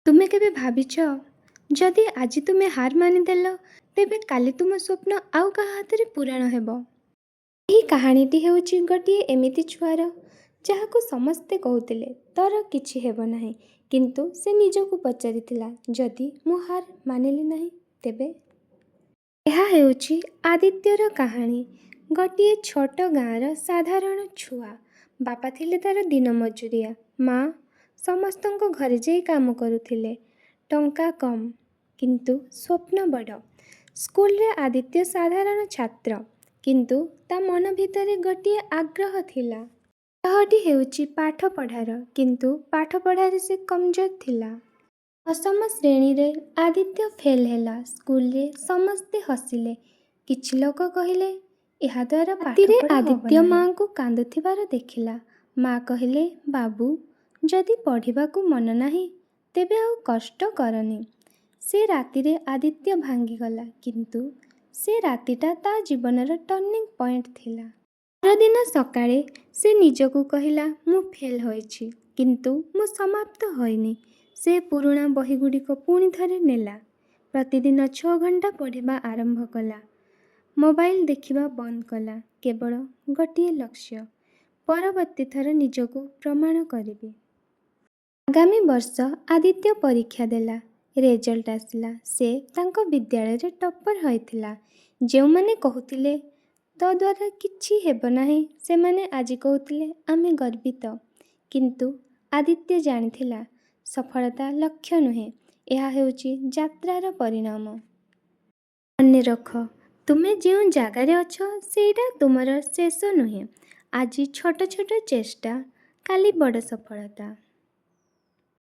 ତୁମେ କେବେ ଭାବିଛ, ଯଦି ଆଜି ତୁମେ ହାର ମାନିଦେଲ, ତେବେ କାଲି ତୁମ ସ୍ୱପ୍ନ ଆଉ କାହା ହାତରେ ପୂରଣ ହେବ? ଏହି କାହାଣୀଟି ହେଉଛି ଗୋଟିଏ ଏମିତି ଛୁଆର, ଯାହାକୁ ସମସ୍ତେ କହୁଥିଲେ, ତୋର କିଛି ହେବ ନାହିଁ। କିନ୍ତୁ ସେ ନିଜକୁ ପଚାରିଥିଲା, ଯଦି ମୁଁ ହାର ମାନିଲି ନାହିଁ, ତେବେ? ଏହା ହେଉଛି ଆଦିତ୍ୟର କାହାଣୀ। ଗୋଟିଏ ଛୋଟ ଗାଁର ସାଧାରଣ ଛୁଆ। ବାପା ଥିଲେ ତାର ଦିନ ମଜୁରିଆ, ମା' ସମସ୍ତଙ୍କ ଘରେ ଯାଇ କାମ କରୁଥିଲେ। ଟଙ୍କା କମ୍, କିନ୍ତୁ ସ୍ୱପ୍ନ ବଡ଼। ସ୍କୁଲରେ ଆଦିତ୍ୟ ସାଧାରଣ ଛାତ୍ର, କିନ୍ତୁ ତା ମନ ଭିତରେ ଗୋଟିଏ ଆଗ୍ରହ ଥିଲା। ଆଗ୍ରହଟି ହେଉଛି ପାଠପଢ଼ାର। କିନ୍ତୁ ପାଠପଢ଼ାରେ ସେ କମଜୋର ଥିଲା। ଦଶମ ଶ୍ରେଣୀରେ ଆଦିତ୍ୟ ଫେଲ୍ ହେଲା। ସ୍କୁଲରେ ସମସ୍ତେ ହସିଲେ। କିଛି ଲୋକ କହିଲେ, ଏହାଦ୍ୱାରା ରାତିରେ ପାଠପଢ଼ା ହେବ ଆଦିତ୍ୟ ନାହିଁ। ମାଆଙ୍କୁ କାନ୍ଦୁଥିବାର ଦେଖିଲା। ମା' କହିଲେ, ବାବୁ, ଯଦି ପଢ଼ିବାକୁ ମନ ନାହିଁ, ତେବେ ଆଉ କଷ୍ଟ କରନି। ସେ ରାତିରେ ଆଦିତ୍ୟ ଭାଙ୍ଗିଗଲା। କିନ୍ତୁ ସେ ରାତିଟା ତା ଜୀବନର ଟର୍ଣ୍ଣିଂ ପଏଣ୍ଟ ଥିଲା। ପରଦିନ ସକାଳେ ସେ ନିଜକୁ କହିଲା, ମୁଁ ଫେଲ୍ ହୋଇଛି, କିନ୍ତୁ ମୁଁ ସମାପ୍ତ ହୋଇନି। ସେ ପୁରୁଣା ବହିଗୁଡ଼ିକ ପୁଣି ଥରେ ନେଲା। ପ୍ରତିଦିନ 6 ଘଣ୍ଟା ପଢ଼ିବା ଆରମ୍ଭ କଲା। ମୋବାଇଲ ଦେଖିବା ବନ୍ଦ କଲା। କେବଳ ଗୋଟିଏ ଲକ୍ଷ୍ୟ, ପରବର୍ତ୍ତୀ ଥର ନିଜକୁ ପ୍ରମାଣ କରିବି। ଆଗାମୀ ବର୍ଷ ଆଦିତ୍ୟ ପରୀକ୍ଷା ଦେଲା। ରେଜଲ୍ଟ ଆସିଲା, ସେ ତାଙ୍କ ବିଦ୍ୟାଳୟରେ ଟପ୍ପର ହୋଇଥିଲା। ଯେଉଁମାନେ କହୁଥିଲେ ତୋ ଦ୍ୱାରା କିଛି ହେବ ନାହିଁ, ସେମାନେ ଆଜି କହୁଥିଲେ, ଆମେ ଗର୍ବିତ। କିନ୍ତୁ ଆଦିତ୍ୟ ଜାଣିଥିଲା, ସଫଳତା ଲକ୍ଷ୍ୟ ନୁହେଁ, ଏହା ହେଉଛି ଯାତ୍ରାର ପରିଣାମ। ମନେରଖ, ତୁମେ ଯେଉଁ ଜାଗାରେ ଅଛ, ସେଇଟା ତୁମର ଶେଷ ନୁହେଁ। ଆଜି ଛୋଟ ଛୋଟ ଚେଷ୍ଟା, କାଲି ବଡ଼ ସଫଳତା।